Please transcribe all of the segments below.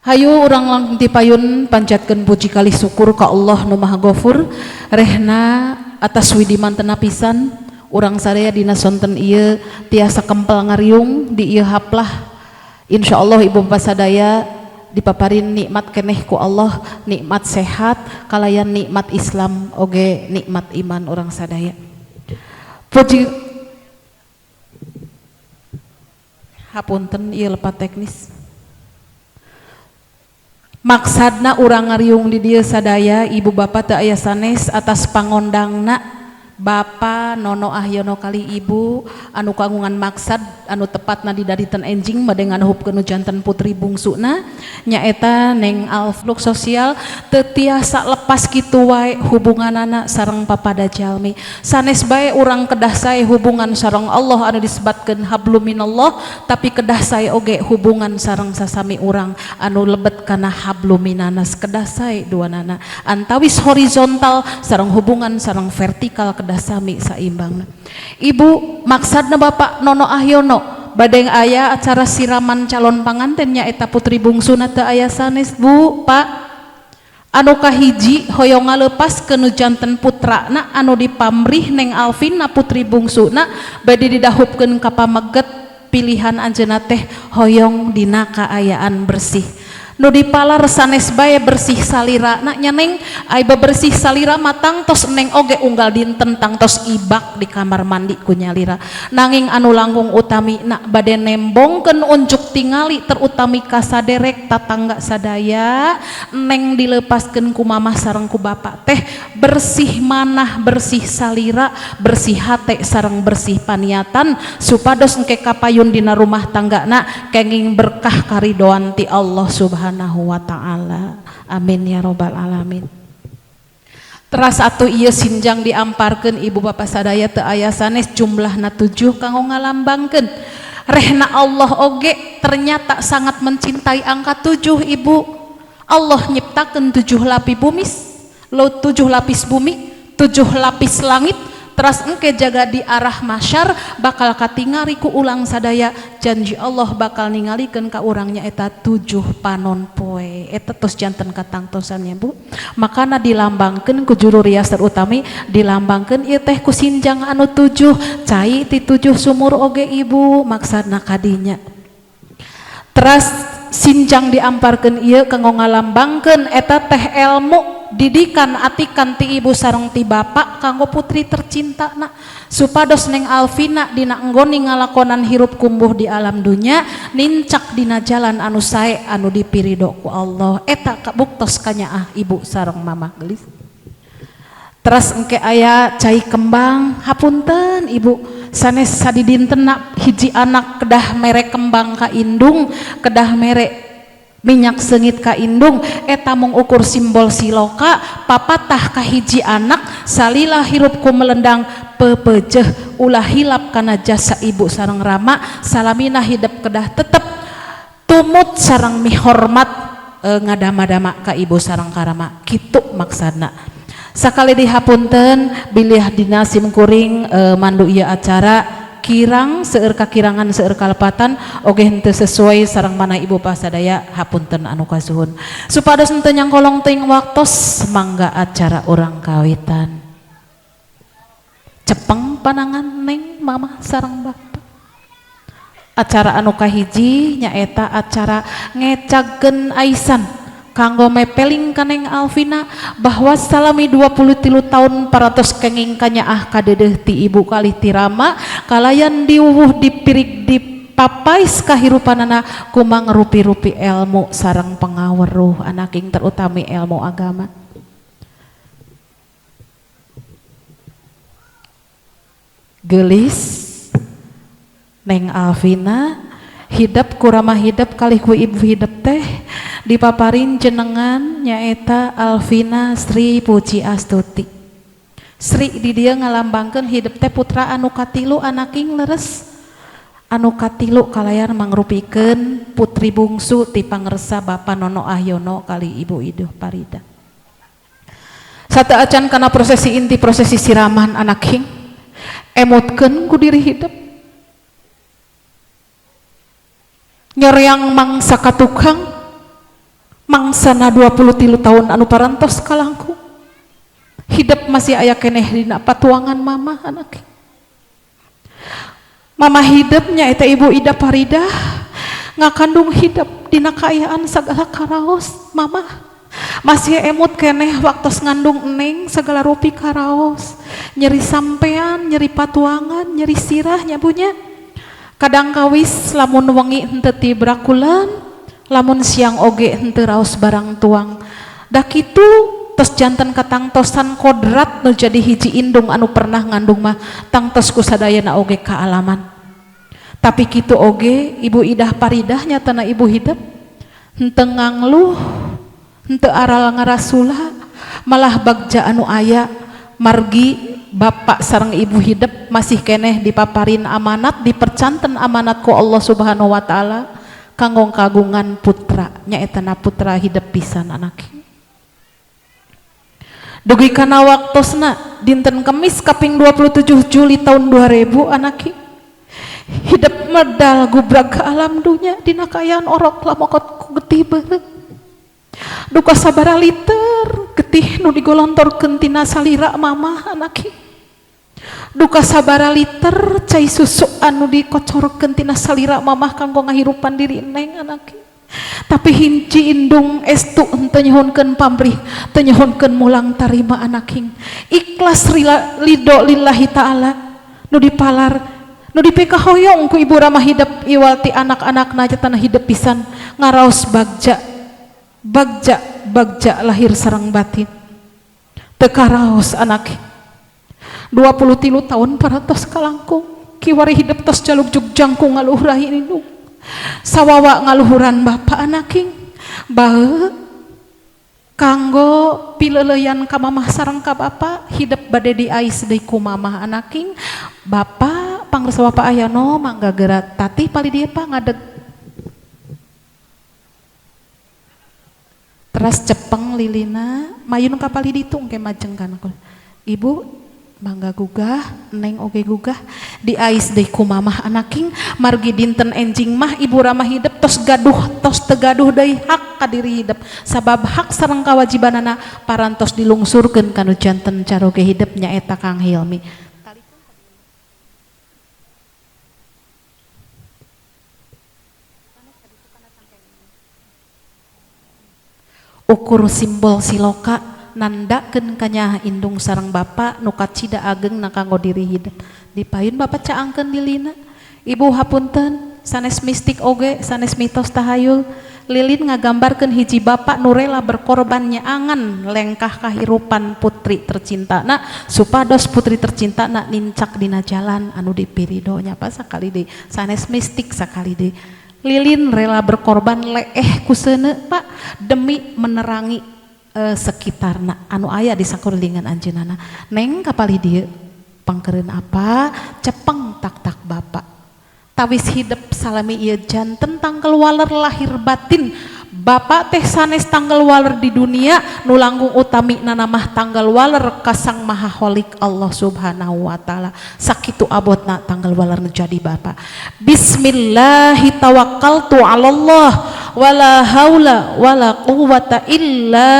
Hayu urang langkung tipayun panjatkeun puji kalih syukur ka Allah nu Maha Ghafur, rehna atas widiman pisan urang sadaya dina sonten ieu tiasa kempel ngariung di ieu haplah. Insyaallah ibu bapak sadaya dipaparin nikmat keneh ku Allah, nikmat sehat kalayan nikmat Islam oge nikmat iman urang sadaya. Puji hapunten ieu lepat teknis. Maksadna urang ngariung di dieu sadaya ibu bapak teu aya sanes atas pangondangna Bapak Nono Ahyono kali ibu anu kagungan maksad anu tepatna di daditen enjing bade nganuhupkeun nu janten putri bungsuna nyaeta Neng Alfluk sosial teu tiasa lepas kitu wae hubunganana sareng papada jalmi. Sanes bae urang kedah sae hubungan sareng Allah anu disebatkeun hablum minallah, tapi kedah sae oge hubungan sareng sasami urang anu lebet kana hablum minanas, kedah sae duanana antawis horizontal sareng hubungan sareng vertikal kedah sami saimbang. Ibu maksadna Bapak Nono Ahyono bade aya acara siraman calon panganten nyaeta putri bungsuna teu aya sanes Bu Pak. Anu kahiji hoyong ngalepas nu janten putrana anu dipamrih Neng Alvina putri bungsuna bade didahupkeun ka pameget pilihan anjeunna teh hoyong dina kaayaan bersih. Nu dipalar sanes bae bersih salira na nya Neng, ai bebersih salira matang tos Neng oge unggal dinten tangtos ibak di kamar mandi ku nyalira. Nanging anu langkung utami na bade nembongkeun unjuk tingali terutami ka saderek tatangga sadaya Neng dilepaskeun ku mamah sareng ku bapak teh bersih manah, bersih salira, bersih hate sareng bersih paniatan supados engke kapayun dina rumah tanggana kenging berkah karidoan ti Allah Subhanahu wa ta'ala. Amin ya robbal alamin. Teras atuh ieu sinjang diamparkeun ibu bapak sadaya teu aya sanes jumlahna 7 kanggo ngalambangkeun rehna Allah oge ternyata sangat mencintai angka 7 ibu. Allah nyiptakeun 7 lapis bumi, lo 7 lapis bumi, 7 lapis langit. Teras engke jaga di arah masyar bakal katingari ku ulang sadaya janji Allah bakal ningalikeun ka urangnya eta 7 panon poe. Eta tos janten katangtosannya Bu. Makana dilambangkeun ku juru rias terutami dilambangkeun ieu teh ku sinjang anu 7 cai ti 7 sumur oge ibu maksadna kadinya. Teras sinjang diamparkeun ieu kanggo ngalambangkeun eta teh ilmu didikan atikan ti ibu sareng ti bapak kanggo putri tercinta na supados Neng Alvina dina enggoni ngalakonan hirup kumbuh di alam dunya nincak dina jalan anu sae anu dipirido ku Allah. Eta kabuktos kanyaah ibu sareng mamah gelis. Teras engke aya cai kembang, hapunten ibu sanes sadidinten hiji anak kedah mere kembang ka indung, kedah mere minyak seungit ka indung, eta mung ukur simbol siloka papatah ka hiji anak salila hirup ku melendang pepejeh ulah hilap kana jasa ibu sareng rama salamina hidup kedah tetep tumut sareng mihormat ngadama-dama ka ibu sareng karama kitu maksadna. Sakali dihapunten bilih dina sim kuring mandu ieu acara kirang seueur kakirangan seueur kalepatan oge henteu sesuai sareng mana ibu pasadaya hapunten anu kasuhun. Supados henteu nyangkolong teuing waktos mangga acara urang kawitan. Cepeng panangan Neng mamah sareng bapak. Acara anu kahiji nyaeta acara ngecagkeun aisan kanggo mepeling ka Neng Alvina bahwa salami 23 tahun parantos kenging kanyaah kadeudeuh ti ibu kalih ti rama kalayan diwuh dipirik dipapais kahirupanana kumang rupi-rupi ilmu sareng pangaweruh anaking terutami ilmu agama. Gelis Neng Alvina hidap kurama hidap kalih ku ibu hidap teh dipaparin jenengan nyaeta Alvina Sri Puji Astuti. Sri di dia ngalambangkeun hidep teh putra anu katilu anaking leres anu katilu kalayan mangrupikeun putri bungsu ti pangersa Bapa Nono Ahyono kali Ibu Iduh Parida. Satu acan kana prosesi inti prosesi siraman anaking emutkeun ku diri hidep nyereang mangsa katukang Mangsana 23 tahun anu parantos kalangkung hidup masih aya keneh dina patuangan mama anak. Mama hidupnya eta Ibu Ida Paridah ngakandung hidup dina kaayaan segala karaos. Mama masih emut keneh waktu ngandung neng, segala rupi karaos, nyeri sampean, nyeri patuangan, nyeri sirah nya, Bu, nya. Kadang kawis lamun wengi henteu tibrakulan, lamun siang oge henteu raos barang tuang. Da kitu tos janten katangtosan kodrat nu jadi hiji indung anu pernah ngandung mah tangtos kusadayana oge kaalaman. Tapi kitu oge Ibu Idah Paridah nyatana ibu hidup henteu ngangluh, henteu aral ngarasula, malah bagja anu aya margi bapak sareng ibu hidup masih keneh dipaparin amanat, dipercanten amanat ku Allah Subhanahu wa taala kanggo kagungan putra, nyaetana putra hidup pisan anak. Dugi kana waktosna dinten Kemis kaping 27 Juli tahun 2000 anak hidup medal gubrak ke alam dunya dina kaayaan orok lamokot ku getih beureum, duka sabara liter getih nu digolontorkeun tina salira mamah anak, duka sabara liter cai susu anu dikocorkeun tina salira mamah kanggo ngahirupan diri neng anak. Tapi hiji indung estu henteu nyuhunkeun pamrih, teu nyuhunkeun mulang tarima anaking. Ikhlas, rila, lido lillahi ta'ala nu dipalar, nu dipikahoyong ku ibu ramah hidup iwal ti anak-anak tanah hidup pisan ngaraos bagja, bagja, bagja lahir sareng batin. Teu karaos anak, 23 tahun parantos kalangkung. Kiwari hidup tos jaluk juk jangkung ngaluhur indung, sawawa ngaluhuran bapak anaking. Bae kanggo pileleyan ka mamah sareng ka bapak, hidup bade diais deui ku mamah anaking. Bapak pangresa Bapak Ayano mangga geura tatih palih dieu, Pak, ngadeg. Teras cepeng lilina, mayun ka palih ditu engke majeng kana. Ibu mangga gugah, neng oge gugah, diais deui ku mamah anaking. Margi dinten enjing mah ibu ramah hidup tos gaduh, tos teu gaduh deui hak ka diri hidup, sabab hak sareng kawajibanana parantos dilungsurkeun kanu janten caroge hidup, nyaeta Kang Hilmi. Ukur simbol siloka nandakeun kanyaah indung sareng bapa nu kacida ageng na kanggo diri hidup. Dipayun bapak caangkeun lilina. Ibu hapunten, sanes mistik oge, sanes mitos tahayul, lilin ngagambarkeun hiji bapak nu rela berkorban nyaangan lengkah kahirupan putri tercinta na supados putri tercinta na nincak dina jalan anu dipirido nya, Pak. Sakali deui, sanes mistik, sakali deui lilin rela berkorban leeh ku seuneu, Pak, demi menerangi sekitarna anu aya di sakulilingan anjeunna. Neng kapalih dieu pangkeureun apa cepeng tak tak bapak. Tawis hidup salami ieu janten tanggal waler lahir batin bapak teh, sanes tanggal waler di dunia, nu langkung utami mah tanggal waler ka Sang Maha Holik Allah Subhanahu wa taala. Sakitu abotna tanggal waler nu jadi bapak. Bismillahi tawakkaltu 'alallah, wala haula wala quwata illa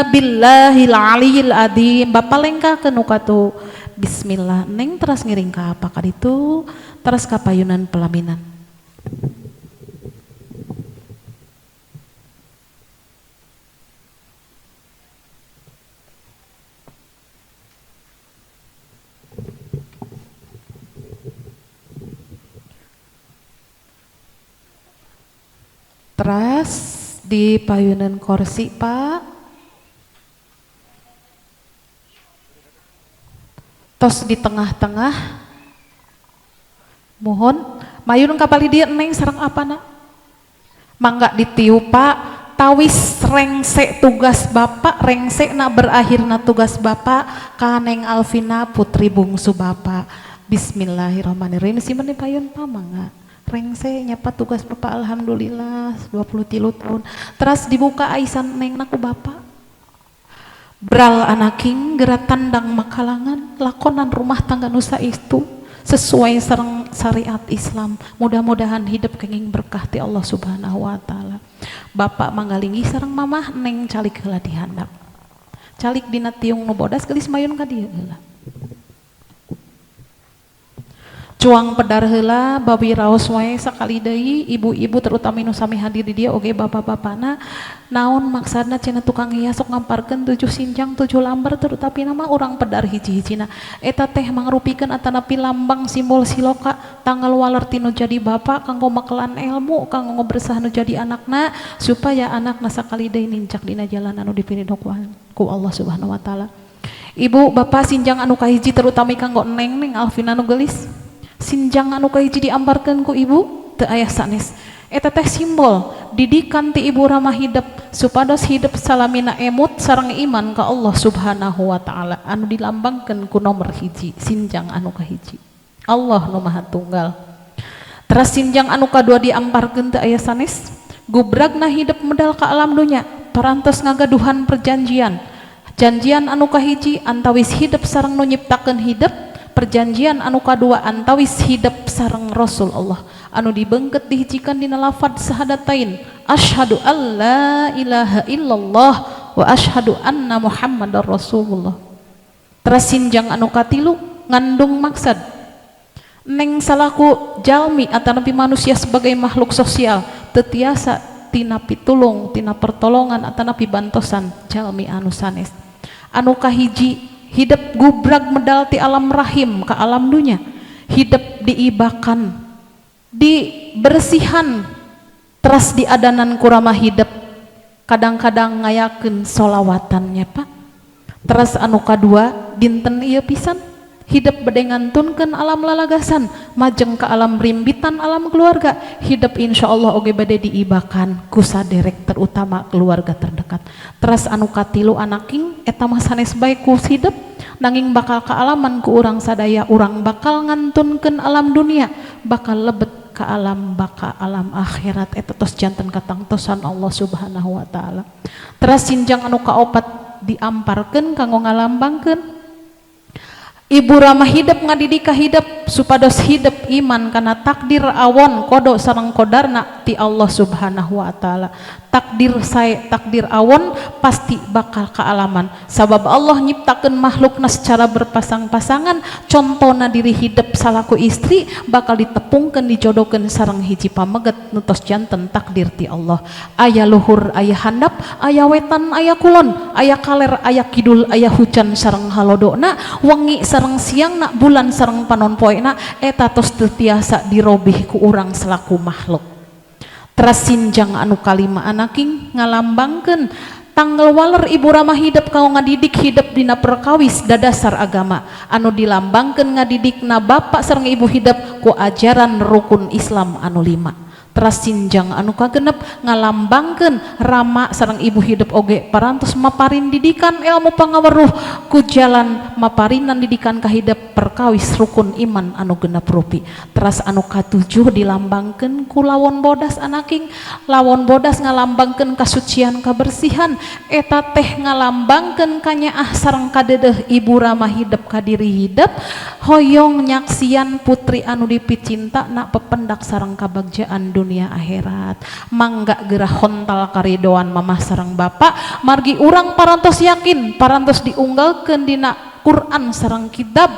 billahil aliyil adzim. Bapak lengkahkeun nu katu bismillah, neng teras ngiring ka apa ka ditu, teras ka payunan pelaminan. Teras di payunan kursi, Pak. Tos di tengah-tengah. Mohon mayun kapalih dieu neng sareng apa nak. Mangga ditiu, Pak. Tawis rengse tugas bapak, rengse na berakhir na tugas bapak ka Neng Alvina, putri bungsu bapak. Bismillahirrahmanirrahim. Simpen di payun, Pak, mangga. Rengse nyapa tugas bapak, alhamdulillah 23 tahun. Teras dibuka aisan neng ku bapak. Bral anaking, geura tandang makalangan lakonan rumah tangga nusa itu sesuai sareng sareng syariat Islam. Mudah-mudahan hidup kenging berkah ti Allah Subhanahu wa taala. Bapak manggalinggih sareng mamah, neng calik heula di handap. Calik dina tiung nu bodas, geulis mayun ka dieu heula. Cuang pedar heula, bawi raos wae sakali deui ibu-ibu, terutama nu sami hadir di dieu oge bapak-bapana. Naon maksadna cenah tukang hias sok ngamparkeun tujuh sinjang tujuh lambar, terutama nama urang pedar hiji-hijina? Eta teh mangrupikeun atanapi lambang simbol siloka tanggal waler tinu jadi bapak kanggo makelan ilmu, kanggo ngobersah nu jadi anakna, supaya anakna sakali deui nincak dina jalan anu dipiridho ku Allah Subhanahu wa taala. Ibu bapak, sinjang anu kahiji, terutama kanggo neng neng Alvina nu geulis, sinjang anu kahiji diamparkeun ku ibu teu aya sanes. Eta teh simbol didikan ti ibu ramah hidup supados hidup salamina emut sareng iman ka Allah Subhanahu wa taala, anu dilambangkeun ku nomor hiji, sinjang anu kahiji, Allah nu Maha Tunggal. Teras sinjang anu kadua diamparkeun teu aya sanes, gubragna hidup medal ka alam dunya parantos ngagaduhan perjanjian. Janjian anu kahiji antawis hidup sareng nu nyiptakeun hidup, perjanjian anu kadua antawis hidup sareng Rasul Allah anu dibengket dihijikan dina lafad sahadatain, asyhadu alla ilaha illallah wa asyhadu anna muhammadar rasulullah. Teras sinjang anu katilu ngandung maksad neng salaku jalmi atanapi manusia sebagai makhluk sosial tetiasa tina pitulung, tina pertolongan atanapi bantosan jalmi anu sanes. Anu kahiji, hidup gubrag medal ti alam rahim ke alam dunya, hidup diibakan, dibersihan, teras diadanan kurama hidup kadang-kadang ngayakeun solawatannya, Pak. Teras anu kadua, dinten ieu pisan hidup bade ngantunkeun alam lalagasan majeng ke alam rimbitan, alam keluarga. Hidup insya Allah oge bade diibakan ku saderek, terutama keluarga terdekat. Teras anu katilu, anaking, eta mah sanes bae ku hidup, nanging bakal kealaman ku urang sadaya. Urang bakal ngantunkeun alam dunia, bakal lebet ke alam baka, alam akhirat. Eta tos janten katangtosan Allah Subhanahu wa taala. Teras sinjang anu kaopat diamparkeun kanggo ngalambangkeun ibu ramah hidup ngadidik ka hidup supados hidup iman karena takdir awon, kodo sareng kodarna ti Allah Subhanahu wa taala. Takdir sae, takdir awon pasti bakal kealaman, sabab Allah nyiptakeun makhlukna secara berpasang-pasangan. Contona diri hidup salaku istri bakal ditepungkeun, dijodohkeun sareng hiji pameget nu tos janten takdir ti Allah. Aya luhur, aya handap, aya wetan, aya kulon, aya kaler, aya kidul, aya hujan sareng halodona, wengi sareng siang, bulan sareng panon poena. Eta tos teu tiasa dirobih ku urang selaku makhluk. Teras sinjang anu kalima, anaking, ngalambangkeun tanggal waler ibu ramah hidup kau ngadidik hidup dina perkawis dadasar agama, anu dilambangkeun ngadidik na bapak sareng ibu hidup ku ajaran rukun Islam anu lima. Teras sinjang anu kagenep ngalambangkeun rama sareng ibu hidup oge parantos maparin didikan ilmu pangaweruh ku jalan maparinan didikan kahidep perkawis rukun iman anu genep rupi. Teras anu katujuh dilambangkeun ku lawon bodas, anaking. Lawon bodas ngalambangkeun kasucian, kabersihan. Eta teh ngalambangkeun kanyaah sareng kadedeh ibu rama hidup kadiri hidup hoyong nyaksian putri anu dipicinta nak pependak sareng kabagjaan dunia akhirat. Mangga gerah hontal karidoan mamah sareng bapak, margi urang parantos yakin, parantos diunggalkeun dina Quran sareng kitab,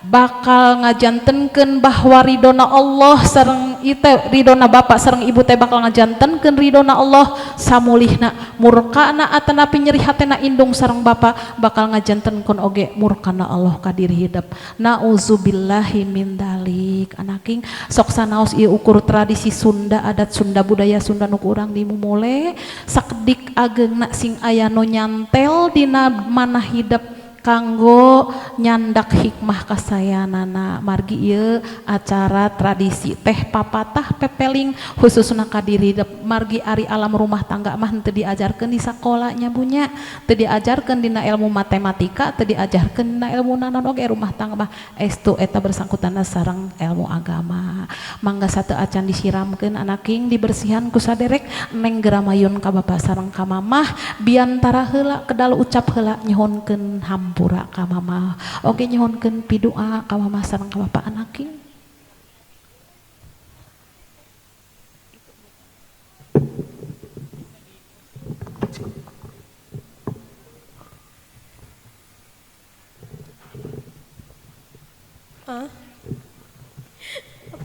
bakal ngajantenkeun bahwa ridona Allah sareng ite, ridona bapak sareng ibu teh bakal ngajantenkeun ridona Allah samulihna. Murkana atanapi nyeri hatena indung sareng bapak bakal ngajantenkeun oge murkana Allah ka diri hidup, nauzubillahi min dalik. Anaking, sok sanaos ieu ukur tradisi Sunda, adat Sunda, budaya Sunda nu kurang dimumule sakedik ageungna, sing aya nu nyantel dina manah hidup kanggo nyandak hikmah kasayanana. Margi ieu acara tradisi teh papatah pepeling khususna ka diri, margi ari alam rumah tangga mah teu diajarkeun di sakolanya bunya, teu diajarkeun dina ilmu matematika, teu diajarkeun dina ilmu naon oge. Rumah tangga mah estu eta bersangkutan sareng ilmu agama. Mangga satu acan disiramkeun, anaking, dibersihan ku saderek. Neng gera mayun ka bapak sareng ka mamah, biantara heula kedal ucap heula nyuhunkeun hampura ka mamah, oge nyuhunkeun pidua ka mamah sareng ka bapak, anaking.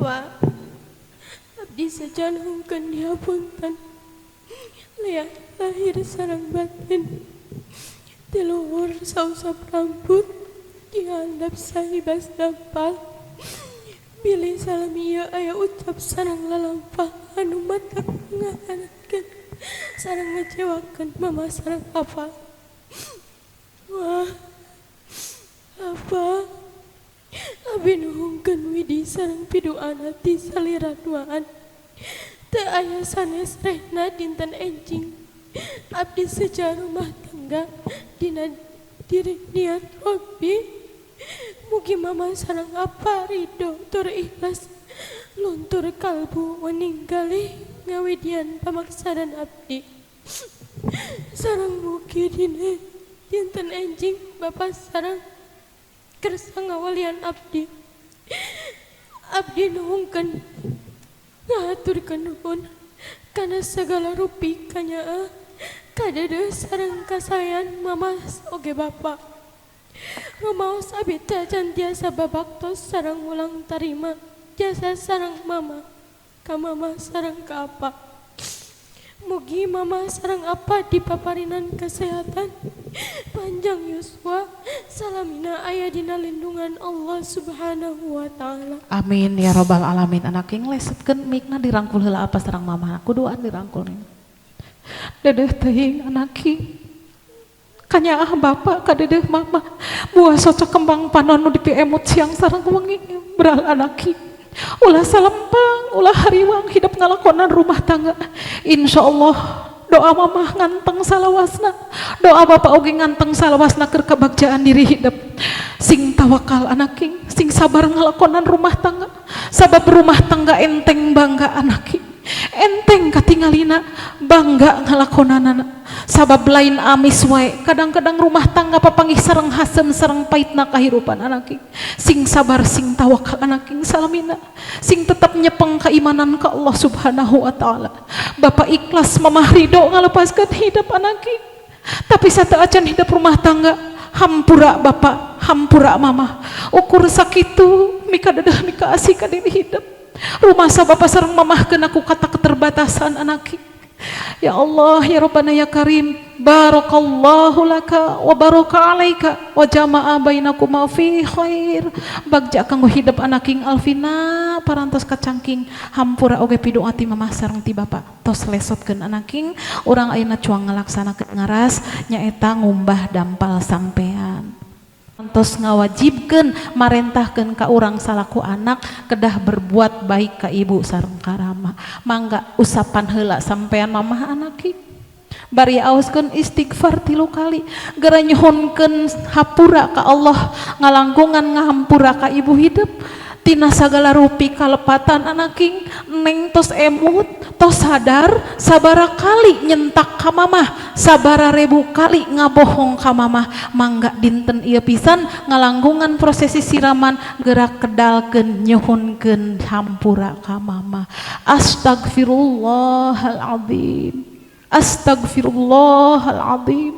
Pak, abdi seja nuhunkeun dihapunten. Lihat lahir sareng batin, ti luhur sausap rambut, dihandap sahibas dampal. Bilih salami ieu aya ucap sareng lalampah anu matak ngahanatkeun sareng ngecewakeun mama sareng papa. Wah, apa abi nuhunkeun widi sareng piduana ti salira duaan. Teu aya sanes rehna dinten enjing. Abdi seja rumah tangga dina diri niat Robbi. Mugi mama sareng apa ridho tur ikhlas luntur kalbu meninggali ngawidian pamaksadan abdi. Sareng mugi dina dinten enjing bapa sareng kersa ngawalian abdi. Abdi nuhunkeun ngahaturkeun nuhun kana sagala rupi kanyaah kadeudeung sareng kasayan mama oge bapa. Rumaos abi teh can tiasa babaktos sareng ulang tarima jasa sareng mama ka mama sareng ka apa. Mugi mama sareng apa dipaparinan kesehatan panjang yuswa salamina aya dina lindungan Allah Subhanahu wa taala. Amin ya robbal alamin. Anak ing lesetkeun mikna dirangkul heula apa sareng mama kuduan dirangkul. Dedeh teuing anak ing kanyaah bapak kadedeh mama buah socok kembang panon nu dipiemut siang sareng wengi beral anaki ulah salempang ulah hariwang hidup ngalakonan rumah tangga. Insyaallah doa mama nganteng salawasna, doa bapak oge nganteng salawasna keur kabagjaan diri hidup. Sing tawakal anaking, sing sabar ngalakonan rumah tangga, sabab rumah tangga enteng bangga anaking, enteng katingalina bangga ngalakonanana. Sabab lain amis wae, kadang-kadang rumah tangga papanggih sareng hasem sareng paitna kahirupan anaking. Sing sabar sing tawakal anaking salamina, sing tetap nyepeng keimanan ka Allah Subhanahu wa taala. Bapak ikhlas mamah ridho ngalepaskeun hidup anaking. Tapi sateuacan hidup rumah tangga hampura bapak, hampura mama. Ukur sakitu mika dedah mika asih ka diri hidup. Rumah sa bapak sareng mamah kena ku kata keterbatasan anaki. Ya Allah ya Rabbana ya Karim, barakallahu laka wa baraka alaika wa jama'a bainakuma fi khair. Bagja kanggo hidup anaking Alvina parantos kacangking hampura oge pidoa ti mamah sareng ti bapak. Tos lesotkeun anaking urang ayeuna cuang ngalaksanakeun ngaras nyaeta ngumbah dampal sampean. Tos ngawajibkeun marentahkeun ka urang salaku anak kedah berbuat baik ka ibu sareng ka rama. Mangga usapan heula sampean mamah anaki. Bari aoskeun istighfar 3 kali, geura nyuhunkeun hapura ka Allah, ngalangkungan ngahampura ka ibu hidup. Tina sagala rupi kalepatan anaking, neng tos emut, tos sadar, sabara kali nyentak ka mamah, sabara ribu kali ngabohong ka mamah. Mangga dinten ieu pisan ngalangkungan prosesi siraman gerak kedalkeun nyuhunkeun hampura ka mamah. Astagfirullahaladzim, astagfirullahaladzim,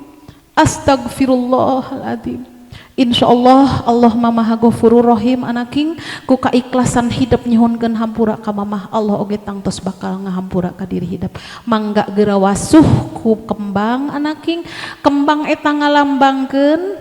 astagfirullahaladzim. Insyaallah Allah Maha Ghafurur Rahim anaking ku kaikhlasan hidup nyuhunkeun hampura ka mamah, Allah oge tangtos bakal ngahampura ka diri hidup. Mangga geura wasuh ku kembang anaking, kembang eta ngalambangkeun,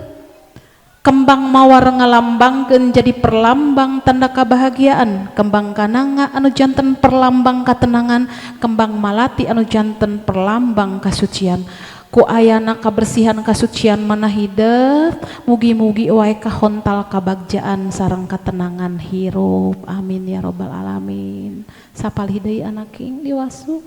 kembang mawar ngalambangkeun jadi perlambang tanda kebahagiaan, kembang kananga anu janten perlambang katenangan, kembang malati anu janten perlambang kasucian. Ku ayana kabersihan kasucian mana hidup, mugi-mugi wae kahontal kabagjaan sareng katenangan hirup. Amin ya robbal alamin. Sapalih deui anaking diwasuh.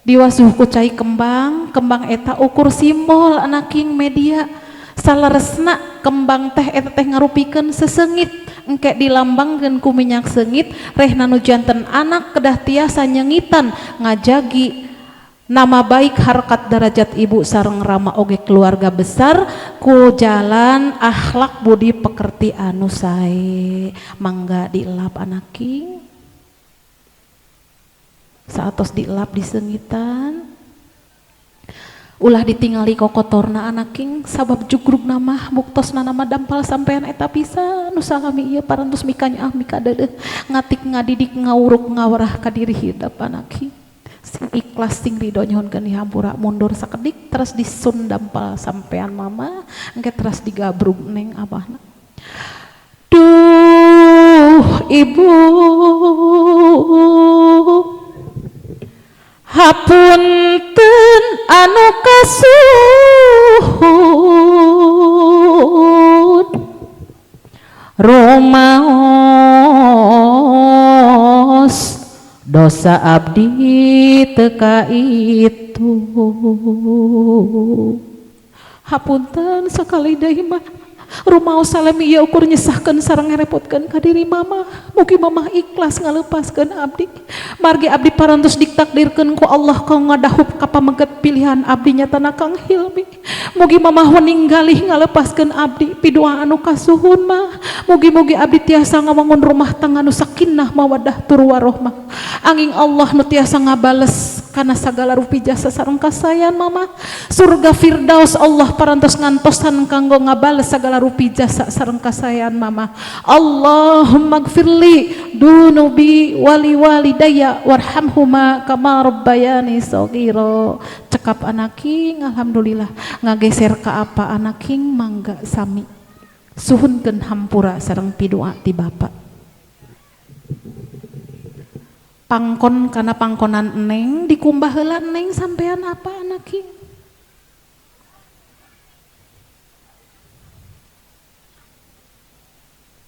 Diwasuh ku cai kembang, kembang eta ukur simbol anaking media. Saleresna kembang teh eta teh ngarupikeun sesengit, engke dilambangkeun ku minyak sengit, rehna nu janten anak kedah tiasa nyengitan ngajagi nama baik harkat derajat ibu sareng rama oge keluarga besar ku jalan akhlak budi pekerti anu sae. Mangga dielap anaking, saatos dielap disengitan. Ulah ditingali kokotorna anaking sabab jugrugna mah buktosna nama dampal sampean eta pisan nu salami ieu parantos mikanyaah mikadeudeuh ngatik ngadidik ngawuruk ngawarah ka diri hidep anaking. Sing ikhlas sing ridho nyuhunkeun dihampura mundur sakedik terus disun dampal sampean mama engke terus digabrug neng abahna. Duh ibu hapunten anu kasuhun rumaos dosa abdi teu kaitu. Hapunten sakali deui mah rumaos salami ieu ukur nyesahkeun sareng ngarepotkeun ka diri mama. Mugi mama ikhlas ngalepaskeun abdi. Margi abdi parantos ditakdirkeun ku Allah ka ngadahup ka pameget pilihan abdi nyatana Kang Hilmi. Mugi mama wening galih ngalepaskeun abdi pidoa anu kasuhun mah. Mugi-mugi abdi tiasa ngawangun rumah tangga nu sakinah mawaddah tur warohmah. Anging Allah nu tiasa ngabales kana sagala rupi jasa sareng kasayan mama. Surga Firdaus Allah parantos ngantosan kanggo ngabales sagala rupi jasa sareng kasayan mama. Allahumma gfirli dunubi wali walidayya warhamhuma kama rabbayani shaghira. Cekap anaking alhamdulillah ngageser ka apa anaking mangga sami suhunkeun hampura sareng pidoa ti bapa. Pangkon kana pangkonan neng dikumbah heula neng sampean apa anaking.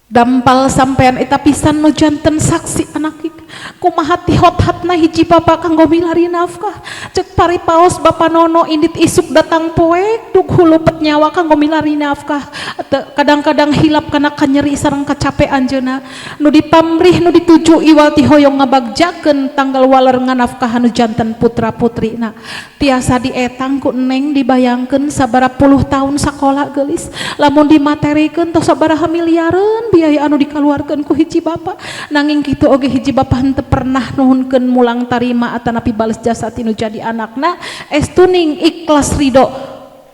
Dampal sampean eta pisan nu janten saksi anaking. Kumaha tihot-hatna hiji bapa kanggo milari nafkah. Cek paripaos bapa Nono indit isuk datang poek dug hulupet nyawa kanggo milari nafkah. Kadang-kadang hilap kana kanyeri sareng kacape anjeunna. Nu dipamrih nu dituju iwal ti hoyong ngabagjakeun tanggal waler nganafkah anu janten putra-putrina. Tiasa dietang ku neng dibayangkeun sabaraha puluh tahun sakola geulis. Lamun dimaterikeun tos sabaraha miliareun biaya anu dikaluarkeun ku hiji bapa. Nanging kitu oge hiji bapa henteu pernah nuhunkeun mulang tarima atanapi bales jasa tinu jadi anakna. Estuning ikhlas ridho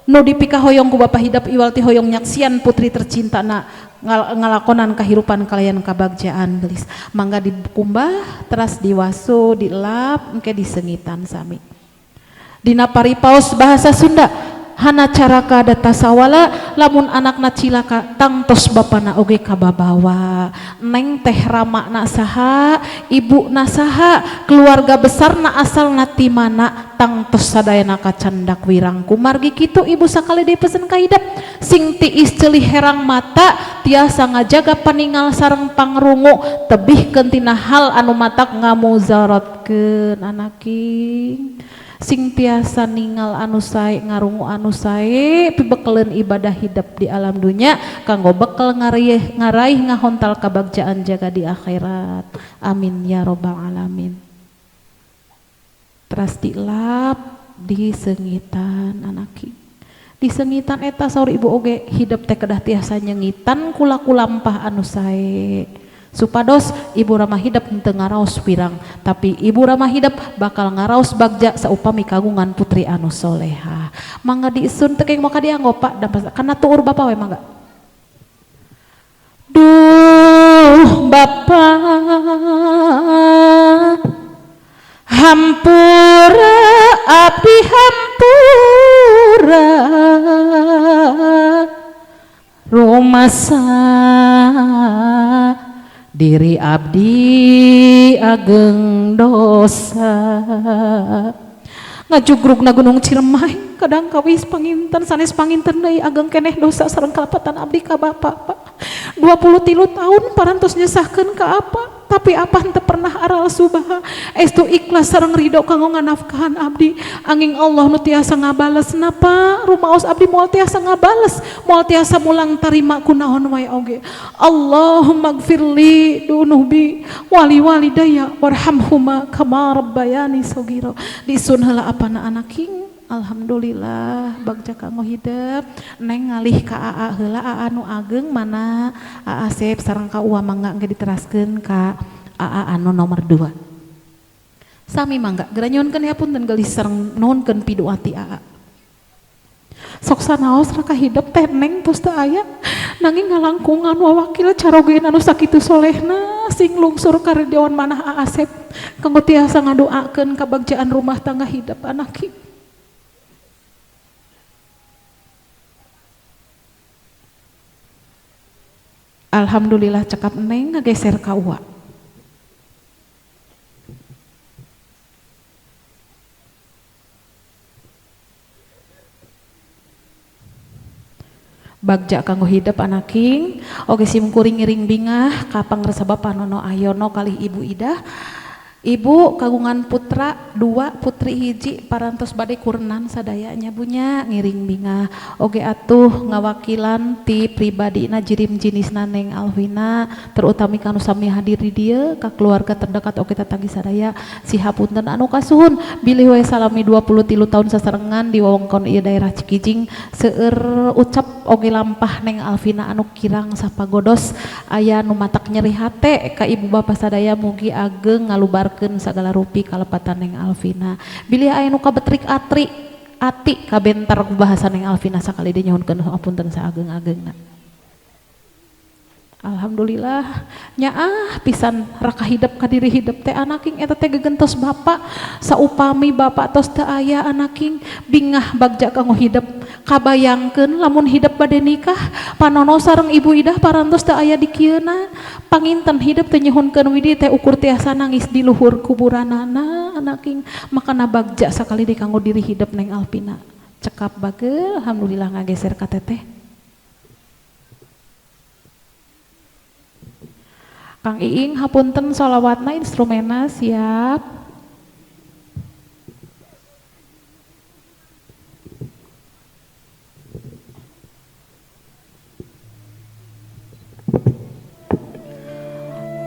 nu dipikahoyong ku bapa hidap iwal ti hoyong nyaksian putri tercintana ngalakonan kahirupan kalian kabagjaan gelis. Mangga dikumbah teras diwasu dilap engke disengitan sami. Dina paripaos bahasa Sunda hana caraka data sawala lamun anakna cilaka tangtos bapana oge kababawa. Neng teh ramana saha, ibu na saha, keluarga besarna asalna ti mana tangtos sadayana kacandak wirang kumargi kitu ibu sakali deui pesen ka hidep sing tiis ceulih herang mata tiasa ngajaga paningal sareng pangrungu tebihkeun tina hal anu matak ngamuzaratkeun anaking. Sing tiasa ningal anu sae ngarungu anu sae pibekeleun ibadah hidep di alam dunya kanggo bekel ngaraih ngahontal kabagjaan jaga di akhirat. Amin ya robbal alamin. Teras dilap disengitan anaki. Disengitan eta saur ibu oge hidep teh kedah tiasa nyengitan kula-kulampah anu sae. Supados ibu ramah hidep henteu ngaraos pirang, tapi ibu ramah hidep bakal ngaraos bagja saupami kagungan putri anu soleha. Mangga diisun teu keng maka dianggo Pak dan kana tuur bapa we mangga. Duh bapa hampura abdi hampura rumasa diri abdi ageng dosa. Ngajugrugna Gunung Ciremai kadang kawis panginten sanes panginten deui ageng keneh dosa sareng kalepatan abdi ka bapa Pak. 23 tahun parantos nyesahkeun ka apa tapi apa henteu pernah aral subaha. Estu ikhlas sareng ridho kanggo nganafkahan abdi. Anging Allah nu tiasa ngabales napa rumaos abdi moal tiasa ngabales moal tiasa mulang tarima kunaon wae oge. Allahumma gfirli dunubi wali walidayya warhamhuma kama rabbayani shaghira. Disun heula apana anaking. Alhamdulillah bagja kanggo hidep. Neng ngalih ka aa heula aa nu ageng mana aa Asep sareng ka Uwa mangga engke diteraskeun ka aa anu nomor 2. Sami mangga geura nyuhunkeun hapunten geulis sareng nuhunkeun pidu'a ti aa. Sok sanaos raka hidep teh neng tos teu aya nanging ngalangkungan wawakil carogeun anu sakitu solehna sing lungsur karidhoan manah Asep kanggo tiasa ngadoakeun kabagjaan rumah tangga hidep anak. Alhamdulillah cekap neng ngageser ka uwa. Bagja kanggo hidep anaking. Oke sim kuring ngiring bingah ka pangresa Bapak Nono Ahyono kalih Ibu Idah. Ibu kagungan putra 2 putri hiji parantos bade kurnan sadayanya bunya ngiring bingah. Oge atuh ngawakilan ti pribadina jirim jinisna Neng Alvina terutami kanu sami hadir di dieu ka keluarga terdekat oge tatanggi sadaya sihapunten anu kasuhun bilih we salami 23 tahun sasarengan di wewengkon ieu daerah Cikijing seueur ucap oge lampah Neng Alvina anu kirang sapagodos aya nu matak nyeri hate ka ibu bapa sadaya mugi ageng ngalubar segala rupi kalepatan Neng Alvina bilih aya nu kabetrik atri ati kabentar ku bahasa Neng Alvina sakali deui nyuhunkeun hapunten saageng-agengna. Alhamdulillah nyaah pisan raka hidep ka diri hidep teh anaking eta teh gegentos bapak saupami bapak tos teu aya anaking bingah bagja kanggo hidep kabayangkeun lamun hidep bade nikah panono sareng Ibu Idah parantos teu aya di kieuna panginten hidep teh nyuhunkeun widi teh ukur tiasa nangis di luhur kuburanana anaking makana bagja sakali deui kanggo diri hidep Neng Alvina cekap bagel alhamdulillah ngageser ka teteh. Kang Iing hapunten sholawatna instrumena siap.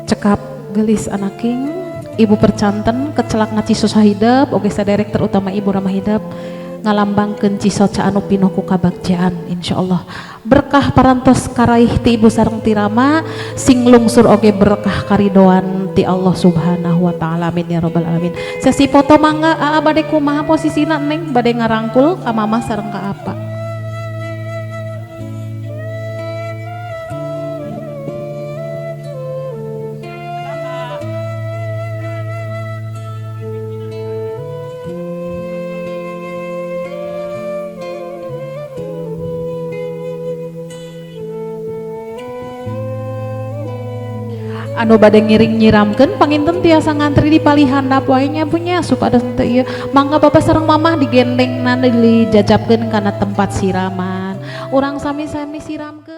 Cekap gelis anaking ibu percanten kecelak ngaci susah hidep oge saderek terutama ibu ramah hidep ngalambangkeun cisoca anu pinuh ku kabagjaan insyaallah berkah parantos karaih ti ibu sareng ti rama sing lungsur oge berkah karidoan ti Allah Subhanahu wa taala amin ya rabbal alamin. Sesi foto mangga aa bade kumaha posisina neng bade ngarangkul ka mamah sareng ka apa. Anu bade ngiring nyiramkeun panginten tiasa ngantri di palih handap wae nya punya supados teu ieu mangga bapak sareng mamah digendengna dijajabkeun kana tempat siraman urang sami-sami siramkeun.